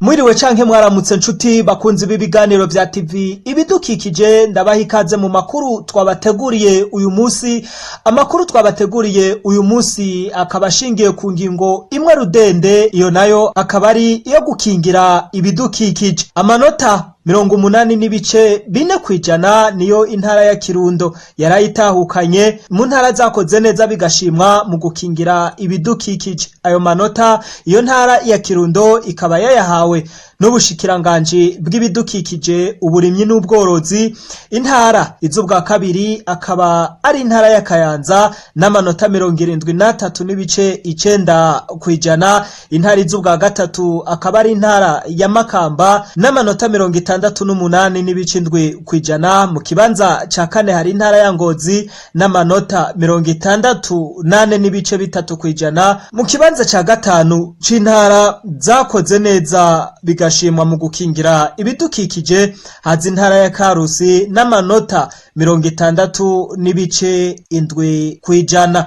Mwiriwe canke mwaramutse nshuti bakunzi b'ibiganiro vya TV Ibidukikije, ndabaha ikaze mu makuru twabateguriye uyu munsi. Amakuru twabateguriye uyu munsi akaba ashingiye ku ngingo imwe rudende, iyo nayo akaba ari iyo gukingira ibidukikije. Amanota 80.4% niyo intara ya Kirundo yarayitahukanye mu ntara zakoze neza bigashimwa mu gukingira ibidukikije. Ayo manota iyo ntara ya Kirundo ikaba yayahawe n'ubushikiranganji bw'ibidukikije, uburimyi n'ubworozi. Intara iz'ubwa kabiri akaba ari intara ya Kayanza n'amanota 73.9%. Intara iz'ubwa gatatu akaba ari intara ya Makamba n'amanota 68.7%. Mu kibanza ca kane hari intara ya Ngozi n'amanota 64.3%. Mu kibanza ca gatanu c'intara zakoze neza bigashimwa mu gukingira ibidukikije haza intara ya Karusi n'amanota 60.7%.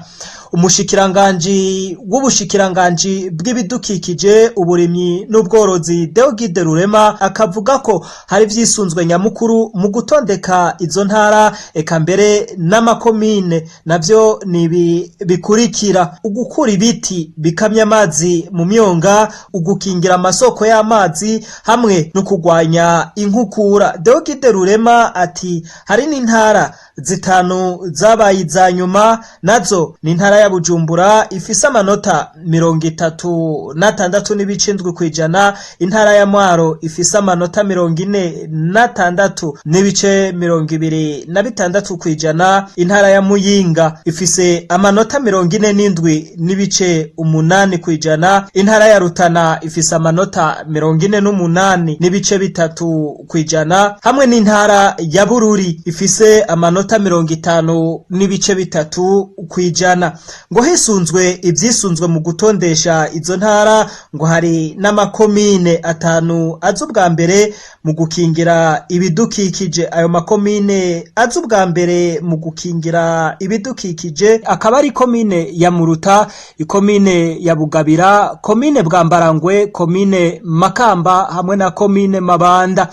Umushikiranganji w'ubushikiranganji bw'ibidukikije, uburimyi n'ubworozi, Deogide Rurema, akavuga ko hari vyisunzwe nyamukuru mu gutondeka izo ntara eka mbere n'amakomine. Navyo ni ibi bikurikira: ugukura ibiti bikamya amazi mu myonga, ugukingira amasoko y'amazi hamwe no kurwanya inkukura. Deogide Rurema ati hari n'intara zitanu zabaye iza nyuma, nazo ni intara ya Bujumbura ifise amanota 36.7%, intara ya Mwaro ifise amanota 46.26%, intara ya Muyinga ifise amanota 47.8%, intara ya Rutana ifise amanota 48.3%, hamwe n'intara ya Bururi ifise amanota 50.3%. Ngo hisunzwe ivyisunzwe mu gutondesha izo ntara, ngo hari n'amakomine atanu aza ubwa mbere mu gukingira ibidukikije. Ayo makomine aza ubwa mbere mu gukingira ibidukikije akaba ari komine ya Muruta, ikomine ya Bugabira, komine Bwambarangwe, komine Makamba hamwe na komine Mabanda.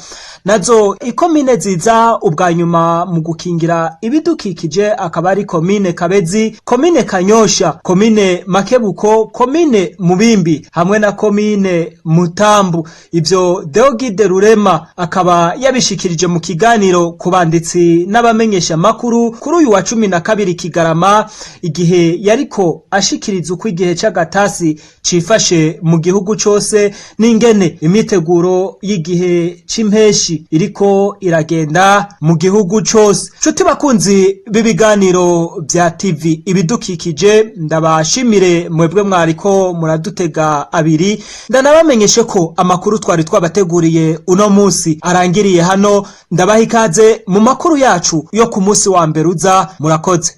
Nazo ikomine ziza ubwa nyuma mu gukingira ibidukikije akaba ari komine Kabezi, komine Kanyosha, komine Makebuko, komine Mubimbi hamwe na komine Mutambu. Ivyo Deogide Rurema akaba yabishikirije mu kiganiro ku banditsi n'abamenyesha makuru kuri uyu wa 12 Kigarama, igihe yariko ashikiriza uko igihe c'agatasi cifashe mu gihugu cose n'ingene imiteguro y'igihe c'impeshi iriko iragenda mu gihugu cose. Nshuti bakunzi b'ibiganiro vya TV Ibidukikije, ndabashimire mwebwe mwariko muradutega abiri. Ndanabamenyeshe ko amakuru twari twabateguriye uno munsi arangiriye hano. Ndabaha ikaze mu makuru yacu yo ku munsi wa mbere uza. Murakoze.